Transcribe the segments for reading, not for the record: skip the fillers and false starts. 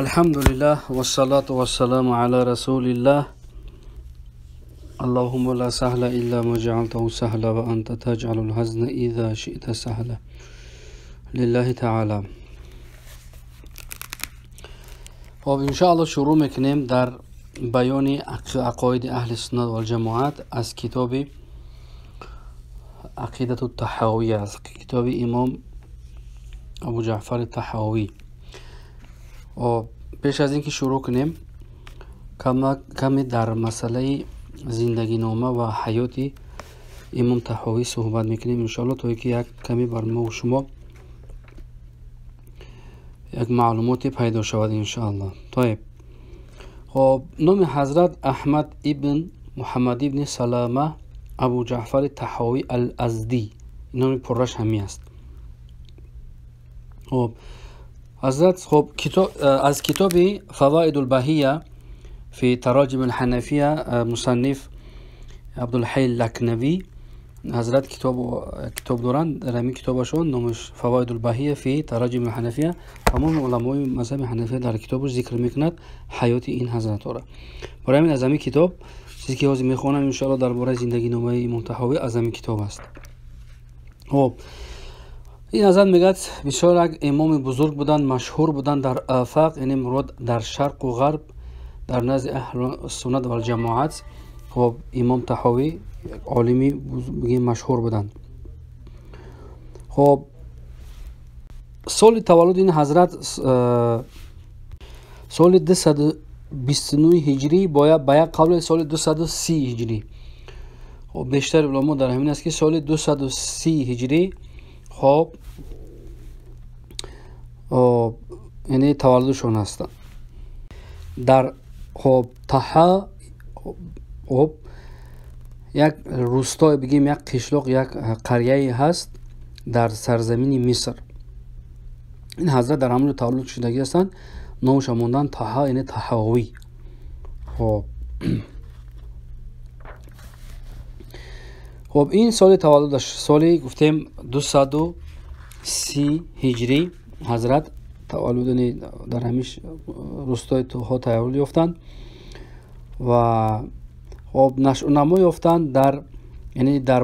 Алҳамдулиллаҳ вассалату вассаламу ала расулиллаҳ. Аллоҳумма ла саҳла илла ма ҷаалтаҳу саҳла ва анта таҷалул ҳазна иза шиъта саҳла. Лиллаҳи таъала. Хоб, иншоаллоҳ шурӯъ мекунем дар баёни ақоиди аҳли суннат валҷамоат аз китоби Ақидату Таҳавия, аз китоби имом Абу Ҷаъфари Таҳавӣ. Пеш аз ин ки шурӯъ кунем, каме дар масъалаи зиндагинома ва ҳаёти имом Таҳавӣ суҳбат мекунем иншоаллоҳ, то ки як каме бар мо шумо як маълумоте пайдо шавад иншоаллоҳ. Тайиб, хоб, номи ҳазрат Аҳмад ибн Муҳаммад ибни Салама Абу Ҷаъфари Таҳавӣ ал-Аздӣ, номи пурраш ҳамин аст. Хоб, ҳазрат, хоб, аз китоби Фаваидул Баҳия фи Тароҷим алҳанафия мусанниф Абдулҳай Лакнавӣ ҳазрат китоб доранд. Дар ҳамин китобашон номаш Фаваидул Баҳия фи Тароҷим алҳанафия, тамоми уламои мазҳаби ҳанафия дар китобаш зикр мекунад ҳаёти ин ҳазратҳоро. Барои ҳамин аз ҳамин китоб чизе ки ҳозир мехонам иншоаллоҳ дар бораи зиндагиномаи имом Таҳавӣ аз ҳамин китоб аст. Хоб, ин ҳазрат мегӯяд бисёр як имоми бузург буданд, машҳур буданд дар офоқ, яъне мурод дар шарқу ғарб, дар назди аҳли суннат валҷамоат. Хоб, имом Таҳавӣ як олими бигем машҳур буданд. Хоб, соли таваллуди ин ҳазрат соли 229 ҳиҷрӣ, ба як қавле соли 230 ҳиҷрӣ. Хоб, бештари уламо дар ҳамин аст ки соли 230 ҳиҷрӣ, хоб, яъне таваллудшон ҳастанд дар, хоб, Таҳа, хоб, як рӯстое бигем, як қишлоқ, як қарияе ҳаст дар сарзамини Миср. Ин ҳазрат дар ҳамон ҷо таваллуд шудагӣ ҳастанд. Номаша монданд Таҳа, яъне Таҳавӣ. Хоб, хоб, ин соли таваллудаш соли гуфтем 230 ҳиҷрӣ ҳазрат таваллуд дар ҳамин рӯстои Туҳо таваллуд ёфтанд ва, хоб, нашъунамо ёфтанд дар, яъне дар,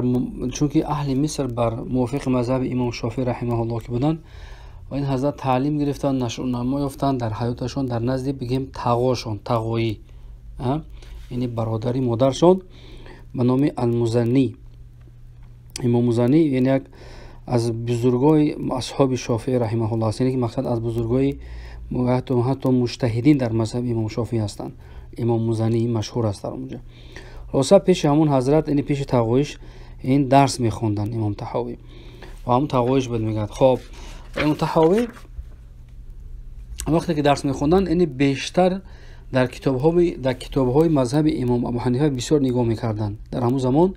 чунки аҳли Миср бар мувофиқи мазҳаби имом Шофеъ раҳимаҳуллоҳ ки буданд ва ин ҳазрат таълим гирифтанд, нашъунамо ёфтанд дар ҳаёташон дар назди бигем тағошон, тағоӣ, яъне бародари модаршон ба номи Алмузаннӣ. Имом Музаннӣ яъне як аз бузургои асҳоби Шофеъ раҳимаҳуллоҳ аст, яъне ки мақсад аз бузургои ҳатто муҷтаҳидин дар мазҳаби имом Шофеъ ҳастанд. Имом Музаннӣ машҳур аст дар онҷо. Хулоса, пеши ҳамон ҳазрат, яъне пеши тағоиш ин дарс мехонданд имом Таҳавӣ ва ҳамон тағоиш буд мегӯяд. Хоб, имом Таҳавӣ вақте ки дарс мехонданд, яъне бештар дар китобҳои мазҳаби имом Абу Ҳанифа бисёр нигоҳ мекарданд. Дар ҳамон замон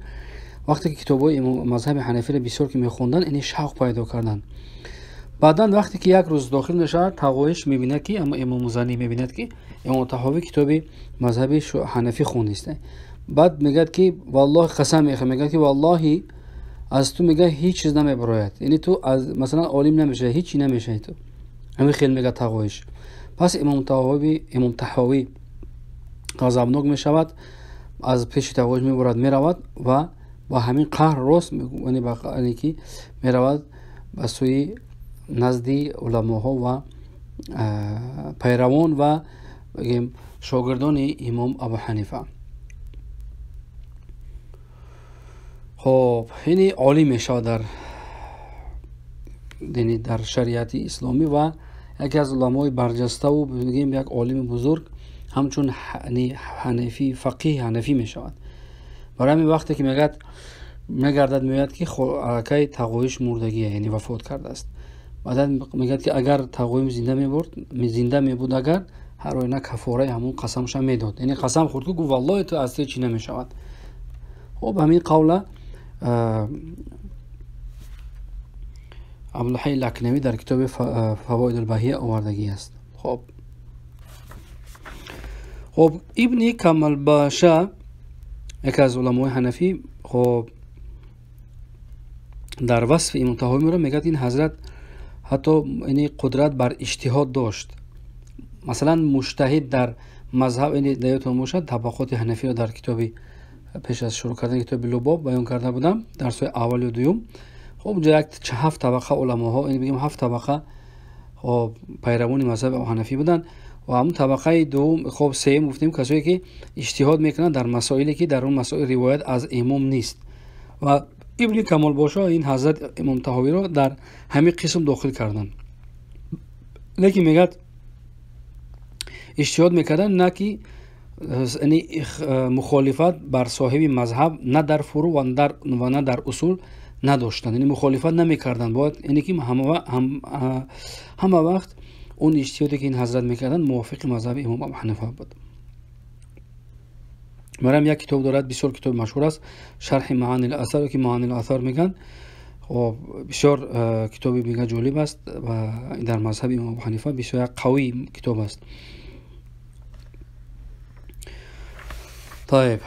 вақте ки китобҳои мазҳаби ҳанафиро бисёр ки мехонданд, яъне шавқ пайдо карданд. Баъдан вақте ки як рӯз дохил мешавад, тағоиш мебинад ки, аммо имом Музаннӣ мебинад ки имом Таҳавӣ китоби мазҳаби ҳанафӣ хондист. Баъд мегӯяд ки валлоҳи қасам мехӯрам, мегӯяд ки валлоҳи аз ту мегӯяд ҳеҷ чиз намебарояд, яъне ту аз масалан олим намешавӣ, ҳеҷ чи намешавӣ ту. Ҳамин хел мегӯяд тағоиш. Пас имом Таҳавӣ ғазабнок мешавад, аз пеши тағоиш мебурад, меравад ва ба ҳамин қаҳр рост, яъне ки меравад ба сӯи назди уламоҳо ва пайравон ва бигем шогирдони имом Абу Ҳанифа. Хоб, яъне олим мешавад дар, яъне дар шариати исломӣ ва яке аз уламои барҷаставу бигем як олими бузург ҳамчун ҳанафӣ, фақиҳи ҳанафӣ мешавад. Барои ҳамин вақте ки мегӯяд мегардад, мегӯяд ки аллакай тағоиш мурдагия, яъне вафот кардааст. Баъдан мегӯяд ки агар тағоим зинда мебурд, зинда мебуд, агар ҳар оина кафораи ҳамон қасамша медод, яъне қасам хӯрд ки гуфт валлоҳи ту аз ту ҳеҷ чи намешавад. Хоб, ҳамин қавла Абдулҳай Лакнавӣ дар китоби Фавоидул Баҳия овардагӣ аст. Хоб, хоб, ибни Камалбаша яке аз уламои ҳанафӣ, хоб, дар васфи имом Таҳавӣ мегӯяд ин ҳазрат ҳатто яъне қудрат бар иҷтиҳод дошт. Масалан, муҷтаҳид дар мазҳаб, даётон бошад, табақоти ҳанафиро дар китоби пеш аз шурӯъ кардани китоби Лубоб баён карда будам, дарсҳои аввалу дуюм. Хоб, унҷа як ҳафт табақа уламоҳо, яъне бигем ҳафт табақа, хоб, пайравони мазҳаби ҳанафӣ буданд. Ва ҳамун табақаи дуввум, хоб, сеюм гуфтем, касое ки иҷтиҳод мекунанд дар масоиле ки дар он масоил ривоят аз имом нест. Ва Ибни Камолбошо ин ҳазрат Имом Таҳовиро дар ҳамин қисм дохил карданд. Лекин мегӯяд, иҷтиҳод мекарданд, на ки мухолифат бар соҳиби мазҳаб на дар фурӯъ ва на дар усул надоштанд, яъне мухолифат намекарданд. Бояд яъне ки ҳама вақт он иҷтиҳоде ки ин ҳазрат мекарданд, мувофиқи мазҳаби Имом Абу Ҳанифа буд. Барам як китоб дорад, бисёр китоби машҳур аст, Шарҳи Маъанил Асар, ки Маъанил Асар мегӯянд. Хоб, бисёр китоби мега ҷолиб аст ва дар мазҳаби Имом Абу Ҳанифа бисёр як қавӣ китоб аст. Тайиб.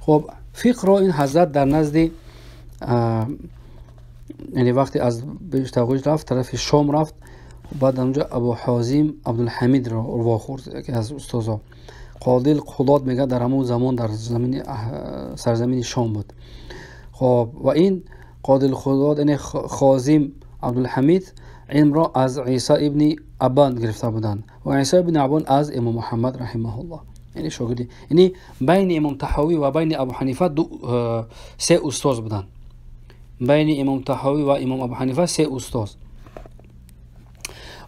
Хоб, фиқҳро ин ҳазрат дар назди, яъне вақте аз Бештағуш рафт, тарафи Шом рафт, баъд онҷо Абу Ҳозим Абдулҳамидро вохӯрд, яке аз устозо. Қодил Қудот мегӯяд, дар ҳамон замон дар сарзамини Шом буд. Хоб, ва ин Қодил Қудот, яъне Хозим Абдулҳамид, илмро аз Исо ибни Абан гирифта буданд ва Исо ибни Абан аз Имом Муҳаммад раҳимаҳуллоҳ, яъне шогирди, яъне байни Имом Таҳовӣ ва байни Абу Ҳанифа се устоз буданд. Байни Имом Таҳовӣ ва Имом Абу Ҳанифа се устоз.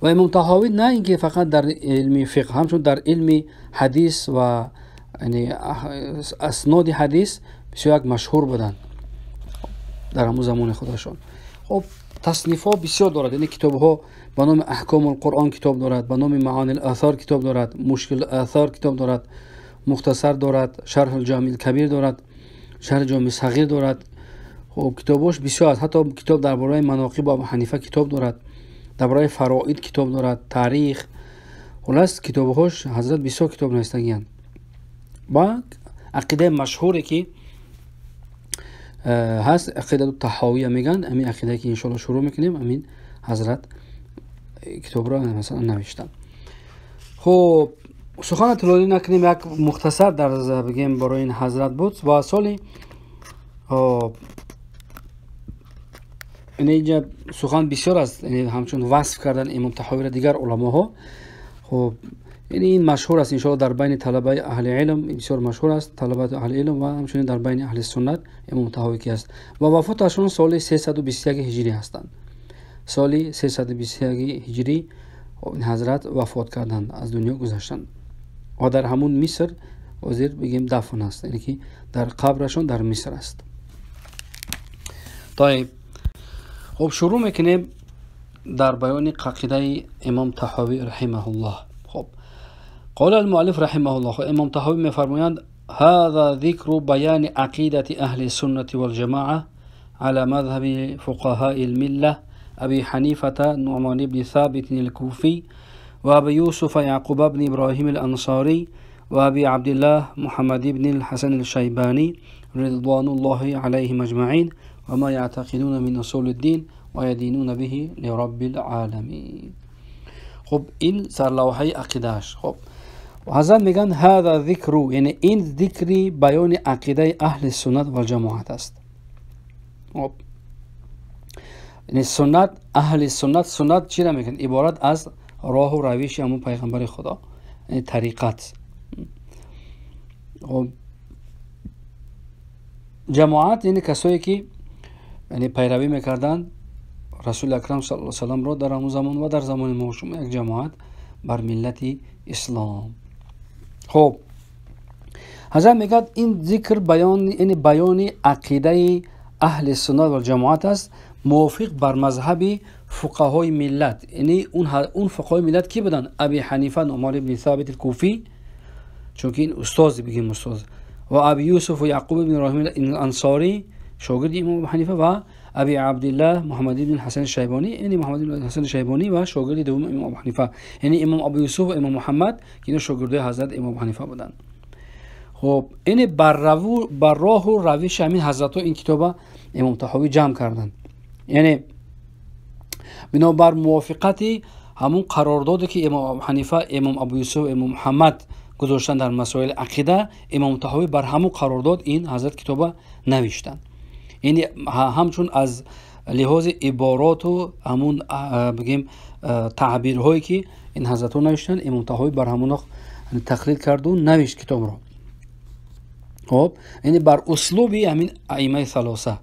Ва Имом Таҳовӣ на ин ки фақат дар илми фиқҳ, ҳамчун дар илми ҳадис ва асноди ҳадис бисёр як машҳур буданд дар ҳамон замони худашон. Хоб, таснифҳо бисёр дорад, яъне китобҳо ба номи Аҳкомул Қуръон китоб дорад, ба номи Маъонил Асор китоб дорад, Мушкил Асор китоб дорад, Мухтасар дорад, Шарҳул Ҷомил Кабир дорад, Шарҳи Ҷомил Сағир дорад. Хоб, китобҳош бисёр аст. Ҳатто китоб дар бораи манокиб Абу Ҳанифа китоб дорад, дар бораи фароид китоб дорад, таърих. Хулас, китобҳош ҳазрат бисёр китоб навиштагиянд. Ба ақидаи машҳуре ки ҳаст, ақидату таҳовия мегӯянд, ҳамин ақидае ки иншоалло шурӯъ мекунем, ҳамин ҳазрат китобро масалан навиштанд. Хоб, сухана тӯлонӣ накунем, як мухтасар дар бигем барои ин ҳазрат буд. Ва соли, инҷа сухан бисёр аст, ҳамчун васф кардан Имом Таҳовиро дигар уламоҳо. Хоб, яъне ин машҳур аст иншоалло дар байни талабаи аҳли илм, бисёр машҳур аст талабаи аҳли илм ва ҳамчунин дар байни аҳли суннат Имом Таҳовӣ ки аст. Ва вафоташон соли 321 ҳиҷрӣ ҳастанд. Соли 321 ҳиҷрӣ ҳазрат вафот карданд, аз дунё гузаштанд ва дар ҳамун Миср ҳозир бигем дафн аст, яъне ки дар қабрашон дар Миср аст. Тайиб. Хоб, шурӯъ мекунем дар баёни ақидаи Имом Таҳовӣ раҳимаҳуллоҳ. Хоб, قال المؤلف رحمه الله، امام طحاوي می‌فرمایند: هذا ذكر بيان عقيدة أهل السنة والجماعة على مذهب فقهاء الملة أبي حنيفة نعمان بن ثابت الكوفي وأبي يوسف يعقوب بن إبراهيم الأنصاري وأبي عبد الله محمد بن الحسن الشيباني رضوان الله عليهم أجمعين وما يعتقدون من أصول الدين ويدينون به لرب العالمين. خب این سرلوحه عقیده‌اش. خب، حضرت میگن هذا ذکر، یعنی این ذکری بیان عقیده اهل سنت و جماعت است. خب، یعنی سنت، اهل سنت، سنت چی را میگن؟ عبارت از راه و روش همون پیغمبر خدا، یعنی طریقت. خب، جماعت یعنی کسایی که یعنی پیروی میکردن رسول اکرم صلی الله علیه و سلم را در همون زمان و در زمان ما شما، یک جماعت بر ملت اسلام. خب، حضرت میگه این ذکر بیان، یعنی بیان عقیده اهل سنت و جماعت است موافق بر مذهب فقهای ملت. یعنی اون فقهای ملت کی بودن؟ ابی حنیفه نعمان بن ثابت الکوفی، چون که این استاد بگیم استاد، و ابی یوسف و یعقوب بن ابراهیم الانصاری شاگرد امام ابو حنیفه، و ابی عبدالله محمد بن حسن شیبانی، یعنی محمد بن حسن شیبانی و شاگرد دوم امام ابو حنیفه، یعنی امام ابو یوسف و امام محمد که اینا شاگردای حضرت امام ابو حنیفه بودند. خب، این بر راه و روش همین حضرت ها این کتاب امام طحاوی جمع کردند. یعنی بنابر موافقت ҳамун қарордоде ки имом Абу Ҳанифа, имом Абу Юсуф, имом Муҳаммад гузоштанд дар масоили ақида, имом Таҳовӣ бар ҳамун қарордод ин ҳазрат китоба навиштанд. Яъне ҳамчун аз лиҳози ибороту ҳамун бигем таъбирҳое ки ин ҳазратҳо навиштанд, имом Таҳовӣ бар ҳамуно тақлид карду навишт китобро. Хоб, яъне бар услуби ҳамин аимаи салоса.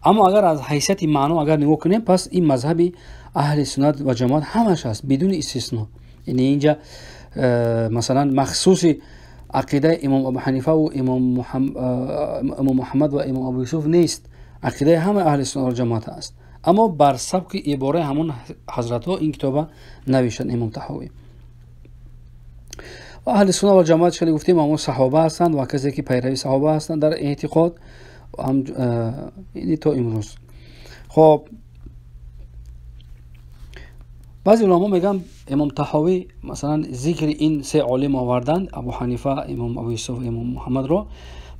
Аммо агар аз ҳайсияти маъно агар нигоҳ кунем, пас ин мазҳаби аҳли суннат ва ҷамоат ҳамаш аст бидуни истисно. Яъне инҷа масалан махсуси ақидаи имом Абу Ҳанифаву имом Муҳаммад ва имом Абу Юсуф нест, ақидаи ҳамаи аҳли суннат ва ҷамоат аст. Аммо бар сабки ибораи ҳамон ҳазратҳо ин китоба навиштанд имом Таҳовӣ. Ва аҳли суннат ва ҷамоат хеле гуфтем ҳамон саҳоба ҳастанд ва касе ки пайрави саҳоба ҳастанд дар эътиқод то имрӯз. Хоб, баъзе уламо мегӯянд имом Таҳовӣ масалан зикри ин се олим оварданд, Абу Ҳанифа, имом Абу Юсуф, имом Муҳаммадро,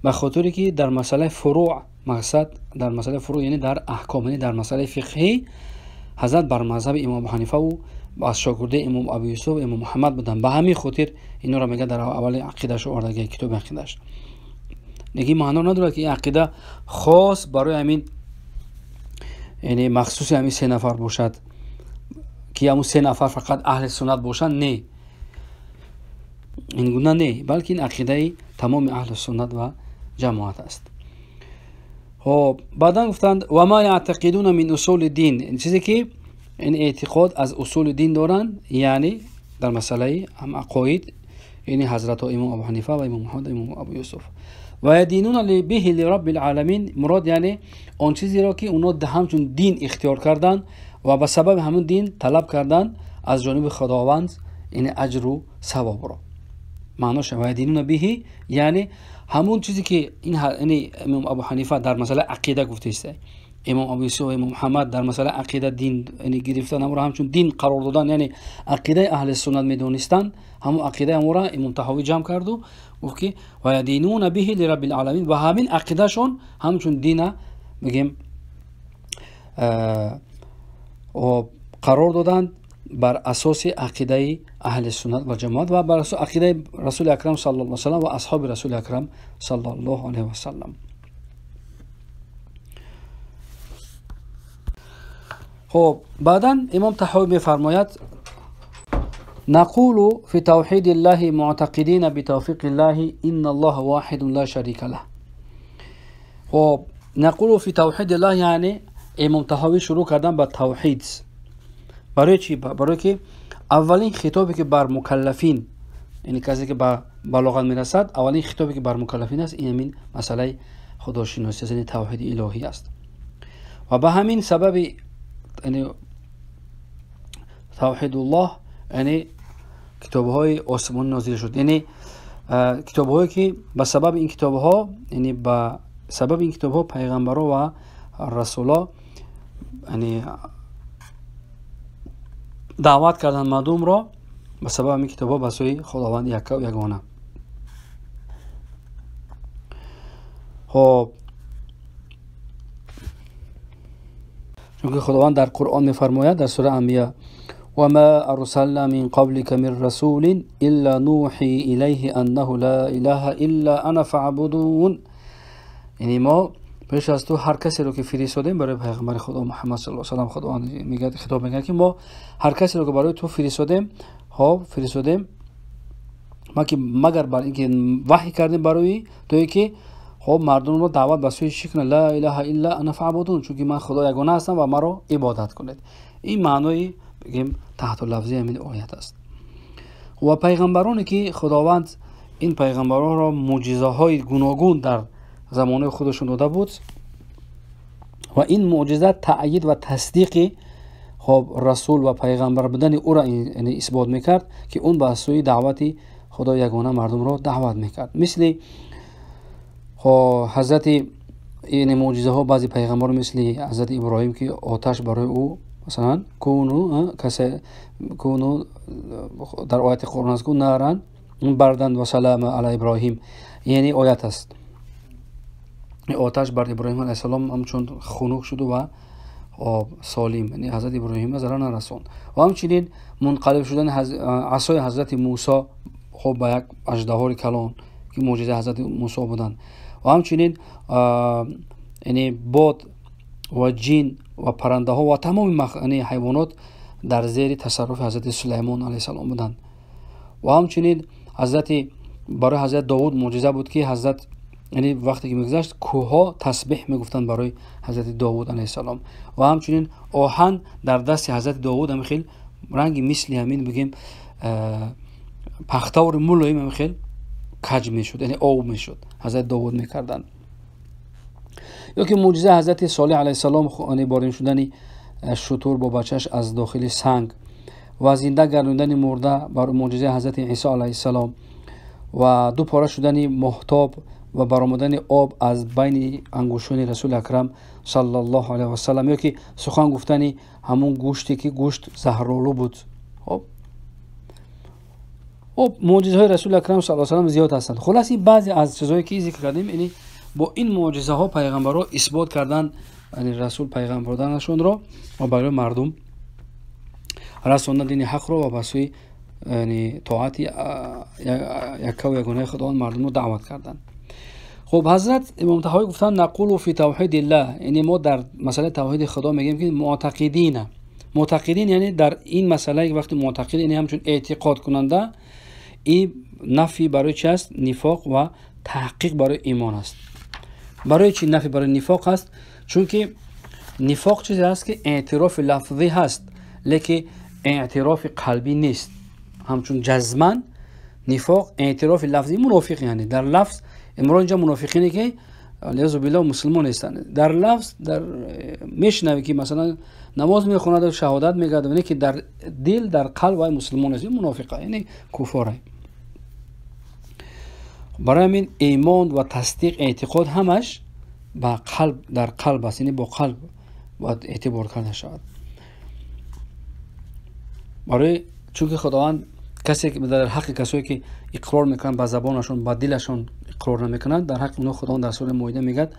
ба хотире ки дар масъалаи фуруъ, мақсад дар масъалаи фуруъ яъне дар аҳком, яъне дар масъалаи фиқҳӣ ҳазрат бар мазҳаби имом Абу Ҳанифаву аз шогирдаи имом Абу Юсуф, имом Муҳаммад буданд. Ба ҳамин хотир инҳоро мегӯяд дар аввали ақидаш овардаги, китоби ақидаш. Лекин маъно надорад ки ин ақида хос барои ҳамин, яъне махсуси ҳамин се нафар бошад, ки ҳамун се нафар фақат аҳли суннат бошанд. Не, ин гуна не, балки ин ақидаи тамоми аҳли суннат ва ҷамоат аст. Хоб, баъдан гуфтанд ва ма яътақидуна мин усули дин, чизе ки ин эътиқод аз усули дин доранд, яъне дар масъалаи ақоид, яъне ҳазратҳо имом Абу Ҳанифа ва имом Муҳаммад ва имом Абу Юсуф. Ва ядинуна биҳи лираббил оламин, мурод яъне он чизеро ки онҳо ҳамчун дин ихтиёр карданд ва ба сабаби ҳамун дин талаб карданд аз ҷониби Худованд, яъне аҷру савобро. Маънош ва ядинуна биҳи яъне ҳамун чизе ки яъне имом Абу Ҳанифа дар масъалаи ақида гуфтааст, имом Абу Юсуф ва имом Муҳаммад дар масъалаи ақида дин яъне гирифтан, ҳамонро ҳамчун дин қарор додан, яъне ақидаи аҳли суннат медонистанд, ҳамон ақидаи ҳамонро имом Таҳовӣ ҷамъ карду гуфт ки ва ядинуна биҳи лираббил оламин, ва ҳамин ақидашон ҳамчун дина мегем қарор доданд бар асоси ақидаи аҳли суннат ва ҷамоат ва бар асоси ақидаи Расули Акрам саллаллоҳу алайҳи васаллам ва асҳоби Расули Акрам саллаллоҳу алайҳи васаллам. Хоб, баъдан имом Таҳовӣ мефармояд: нақулу фи тавҳиди ллаҳи муътақидина битавфиқи ллаҳи инна аллоҳа воҳидун ла шарика лаҳ. Хоб, нақулу фи тавҳиди ллаҳ яъне имом Таҳовӣ шурӯъ кардан ба тавҳид. Барои чӣ? Барои ки аввалин хитобе ки бар мукаллафин, яъне касе ки ба балоғат мерасад, аввалин хитобе ки бар мукаллафин аст, ин ҳамин масъалаи худошиносӣ аст, яъне тавҳиди илоҳӣ аст. Ва ба ҳамин сабаби яъне тавҳидуллоҳ, яъне китобҳои осмонӣ нозил шуд, яъне китобҳое ки ба сабаби ин китобҳо, яъне ба сабаби ин китобҳо пайғамбаро ва расуло яъне даъват карданд мардумро ба сабаби ҳамин китобҳо ба сӯи Худованди яккаву ягона. Хоб, чунки Худованд дар Қуръон мефармояд дар сураи Анбия: ва ма арсална мин қаблика мин расулин илла нӯҳӣ илайҳи аннаҳу ла илаҳа илла ана фаъбудун. Яъне мо пеш аз ту ҳар касеро ки фиристодем барои пайғамбари Худо Муҳаммад саллаллоҳу алайҳи васаллам, Худованд мегӯяд, хитоб мекунад ки мо ҳар касеро ки барои ту фиристодем, хоб фиристодем, магар бар ин ки ваҳй кардем барои то ки хоб мардумро даъват ба сӯи чӣ кунад? Ла илаҳа илла ана фаъбудун, чунки ман Худо ягона ҳастам ва маро ибодат кунед. Ин маънои бигем таҳту лафзи ҳамин оят аст. Ва пайғамбароне ки Худованд ин пайғамбаронро мӯъҷизаҳои гуногун дар замонаи худашон дода буд ва ин мӯъҷиза таъйид ва тасдиқи хоб расул ва пайғамбар будани ӯро яъне исбот мекард, ки он ба сӯи даъвати Худо ягона мардумро даъват мекард. Мисли ҳазрати яъне мӯъҷизаҳо баъзе пайғамбарон мисли ҳазрати Иброҳим ки оташ барои ӯ масалан куну касе куну дар ояти Қуръон аст ку наран бардан ва салама ала Иброҳим, яъне оят аст. Оташ бар Иброҳим алайҳиссалом ҳамчун хунук шуду ва Солим, яъне ҳазрати Иброҳим зарар нарасонд. Ва ҳамчунин мунқалиб шудани асои ҳазрати Мусо хоб ба як аждаҳори калон, ки мӯъҷизаи ҳазрати Мусо буданд. Ва ҳамчунин яъне бод ва ҷин ва паррандаҳо ва тамоми ҳайвонот дар зери тасарруфи ҳазрати Сулаймон алайҳиссалом буданд. Ва ҳамчунин ҳазрати барои ҳазрат Довуд мӯъҷиза буд, ки ҳазрат яъне вақте ки мегузашт, кӯҳҳо тасбеҳ мегуфтанд барои ҳазрати Довуд алайҳиссалом. Ва ҳамчунин оҳан дар дасти ҳазрати Довуд ҳамин хел ранги мисли ҳамин бигем пахтаври мулоим ҳамин хел каҷ мешуд, яъне об мешуд, ҳазрати Довуд мекарданд. Ё ки мӯъҷизаи ҳазрати Солеҳ алайҳиссалом, яъне борин шудани шутур бо бачааш аз дохили санг ва зинда гардондани мурда бар мӯъҷизаи ҳазрати Исо алайҳиссалом ва ду пора шудани моҳтоб ва баромадани об аз байни ангуштони Расули Акрам саллаллоҳу алайҳи васаллам, ё ки сухан гуфтани ҳамун гӯште ки гӯшт заҳролу буд. Хоб, мӯъҷизаҳои Расули Акрам саллаллоҳу алайҳи васаллам зиёд ҳастанд. Хулас, ин баъзе аз чизҳое ки зикр кардем, яъне бо ин мӯъҷизаҳо пайғамбарҳо исбот карданд расул пайғамбар буданашонро ва барои мардум расондан дини ҳақро ва ба сӯи тоати яккаву ягонаи Худованд мардумро даъват карданд. Хуб, ҳазрат Имом Таҳавӣ гуфтанд: нақулу фи тавҳидиллаҳ, яъне мо дар масъалаи тавҳиди Худо мегӯем, ки муътақидина. Муътақидин яъне дар ин масъала вақти муътақид яъне ҳамчун эътиқодкунанда, ин нафи барои чи аст? Нифоқ ва таҳқиқ барои имон аст. Барои чи нафи барои нифоқ аст? Чунки нифоқ чизе аст, ки эътирофи лафзӣ ҳаст, лекин эътирофи қалбӣ нест. Ҳамчун ҷазман нифоқ эътирофи лафзӣ, мунофиқ, яъне дар лафз имрӯз инҷа мунофиқине ки алиязу биллоҳ мусулмон нестанд, дар лафз дар мешунавӣ, ки масалан намоз мехонад, шаҳодат мегӯяд, вале ки дар дил, дар қалб вай мусулмон нест, мунофиқа, яъне куфора. Барои ҳамин имон ва тасдиқ, эътиқод ҳамаш ба қалб, дар қалб аст, яъне бо қалб бояд эътибор карда шавад. Барои чунки Худованд касе ки дар ҳаққи касое ки иқрор мекунанд ба забонашон, ба дилашон иқрор намекунанд, дар ҳаққи онҳо Худованд дар сураи Моида мегӯяд: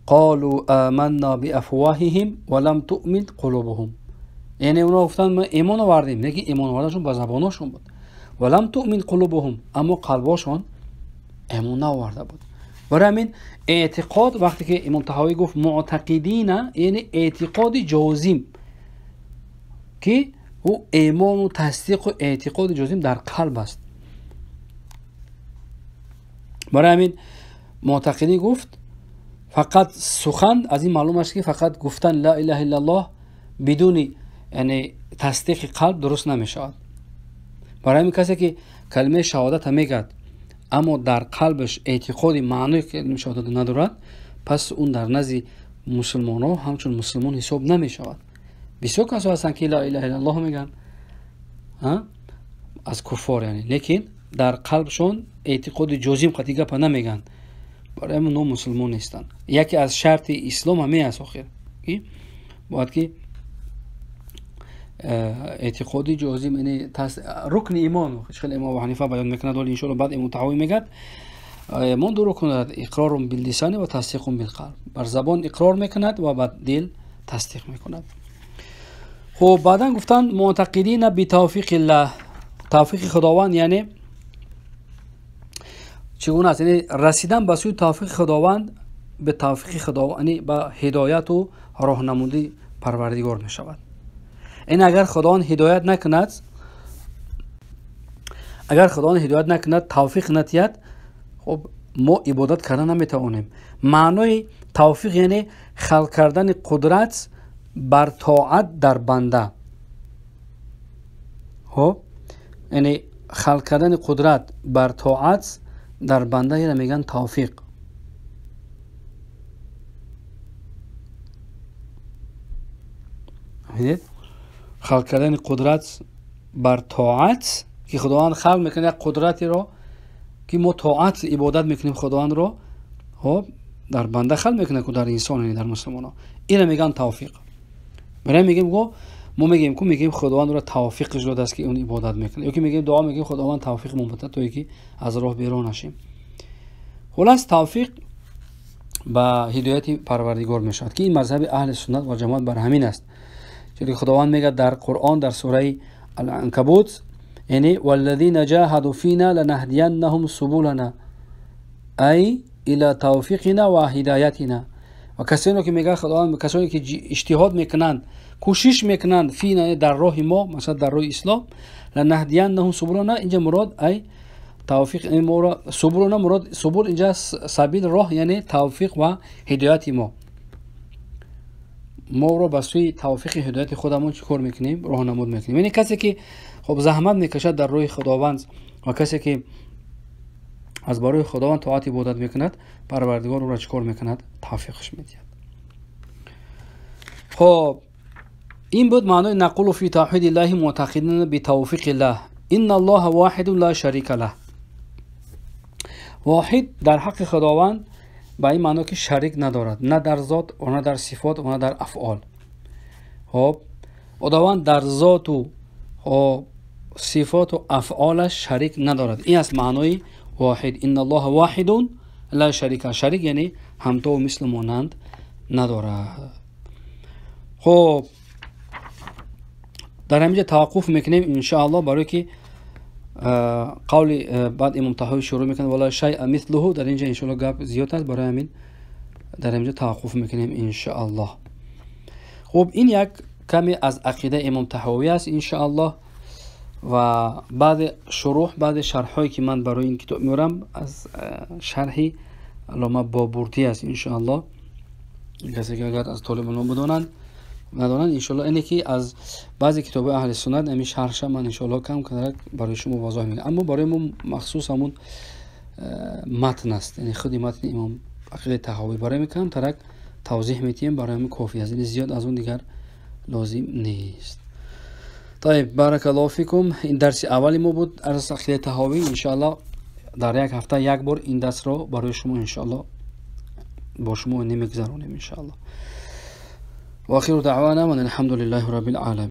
қолу аманна биафвоҳиҳим ва лам туъмин қулубуҳум. Яъне онҳо гуфтанд: мо имон овардем, лекин имон оварданашон ба забонашон буд. Ва лам туъмин қулубуҳум, аммо қалбошон имон наоварда буд. Барои ҳамин эътиқод, вақте ки Имом Таҳавӣ гуфт муътақидина, яъне эътиқоди ҷозим, ки ӯ имону тасдиқу эътиқоди ҷозим дар қалб аст. Барои ҳамин муътақидӣ гуфт фақат сухан, аз ин маълум аст, ки фақат гуфтан ла илаҳа иллаллоҳ бидуни яъне тасдиқи қалб дуруст намешавад. Барои ҳамин касе ки калимаи шаҳодата мегӯяд, аммо дар қалбаш эътиқоди маънои калимаи шаҳодат надорад, пас он дар назди мусулмонҳо ҳамчун мусулмон ҳисоб намешавад. Бисёр касо ҳастанд, ки ла илаҳа иллаллоҳ мегӯянд аз куффор, яъне, лекин дар қалбшон эътиқоди ҷозим қатъи гапа намегӯянд. Барои ҳамин онҳо мусулмон нестанд. Яке аз шарти ислом ҳамин аст охир, ки бояд ки эътиқоди ҷозим, яъне рукни имон, хеле Имом Абу Ҳанифа баён мекунад, вале иншоалло баъд Имом Таҳавӣ мегӯяд: имон ду рукн дорад, иқрорун биллисани ва тасдиқун билқалб. Бар забон иқрор мекунад ва ба дил тасдиқ мекунад. Хуб, баъдан гуфтанд муътақидина битавфиқиллаҳ. Тавфиқи Худованд яъне чӣ гуна аст? Яъне расидан ба сӯи тавфиқи Худованд, ба тавфиқи Худованд, яъне ба ҳидояту роҳнамудии Парвардигор мешавад. Ин агар Худованд ҳидоят накунад, агар Худованд ҳидоят накунад, тавфиқ натиҳад, хуб, мо ибодат кардан наметавонем. Маънои тавфиқ яъне халқ кардани қудрат бар тоат дар банда. Хуб, яъне халқ кардани қудрат бар тоат дар банда, инро мегӯянд тавфиқ. Бинед, халқ кардани қудрат бар тоат, ки Худованд халқ мекунад як қудратеро, ки мо тоат ибодат мекунем Худовандро, хуб, дар банда халқ мекунад, ку дар инсон, яъне дар мусулмонҳо. Инро мегӯянд тавфиқ. Барои мегӯем, мо мегӯем, ку мегӯем Худованд ӯро тавфиқаш додааст, ки он ибодат мекунад, ё ки мегӯем дуо мекунем Худованд тавфиқмон бидад, то ки аз роҳ берун нашем. Хулас, тавфиқ ба ҳидояти Парвардигор мешавад, ки ин мазҳаби аҳли суннат ва ҷамоат бар ҳамин аст. Чунки Худованд мегӯяд дар Қуръон, дар сураи Ал-Анкабут, яъне валлазина ҷаҳаду фина ланаҳдияннаҳум субулана, ай ила тавфиқина ва ҳидоятина. Ва касоне ки мегӯяд Худованд, касоне ки иҷтиҳод мекунанд, кӯшиш мекунанд, фина дар роҳи мо, масалан дар роҳи ислом, ланаҳдияннаҳум субулана, инҷа мурод ай тавфиқ, субулана мурод субул инҷа сабил, роҳ, яъне тавфиқ ва ҳидояти мо. Моро ба сӯи тавфиқи ҳидояти худамон чӣ кор мекунем? Роҳнамуд мекунем. Яъне касе ки хоб заҳмат мекашад дар роҳи Худованд ва касе ки аз барои Худованд тоат ибодат мекунад, Парвардигор ӯро чӣ кор мекунад? Тавфиқш медиҳад. Хоб, ин буд маънои нақулу фи тавҳиди ллаҳи муътақидина битавфиқи ллаҳ. Инна аллоҳа воҳидун ла шарика лаҳ. Воҳид дар ҳаққи Худованд ба ин маъно ки шарик надорад, на дар зот ва на дар сифот ва на дар афъол. Хоб, Худованд дар зоту сифоту афъолаш шарик надорад. Ин аст маънои воҳид. Инна аллоҳа воҳидун ла шарика. Шарик яъне ҳамтову мислу монанд надорад. Хоб, дар ҳаминҷа таваққуф мекунем иншоаллоҳ, барое ки қавли баъд Имом Таҳавӣ шурӯъ мекунад вала шайъа мислуҳу. Дар инҷа иншоаллоҳ гап зиёд аст, барои ҳамин дар ҳаминҷа таваққуф мекунем иншоаллоҳ. Хуб, ин як каме аз ақидаи Имом Таҳавӣ аст иншоаллоҳ, ва баъди шурӯҳ, баъди шарҳҳое ки ман барои ин китоб меорам аз шарҳи Аллома Бобурдӣ аст иншоаллоҳ. Касе ки агар аз толибилм бидонанд, надонанд, иншоаллоҳ ине ки аз баъзе китобҳои аҳли суннат ҳамин шарҳша ман иншоаллоҳ кам кадарак барои шумо возеҳ мекунам. Аммо барои мо махсус ҳамун матн аст, яъне худи матни Имом ақидаи Таҳавӣ барои мо камтарак тавзеҳ метиҳем, барои ҳамин кофӣ аст, яъне зиёд аз он дигар лозим нест. Тайиб, баракаллоҳу фикум. Ин дарси аввали мо буд аз ақидаи Таҳавӣ. Иншоаллоҳ дар як ҳафта як бор ин дарсро барои шумо иншоаллоҳ бо шумо намегузаронем иншоаллоҳ. وآخر دعوانا وأن الحمد لله رب العالمين.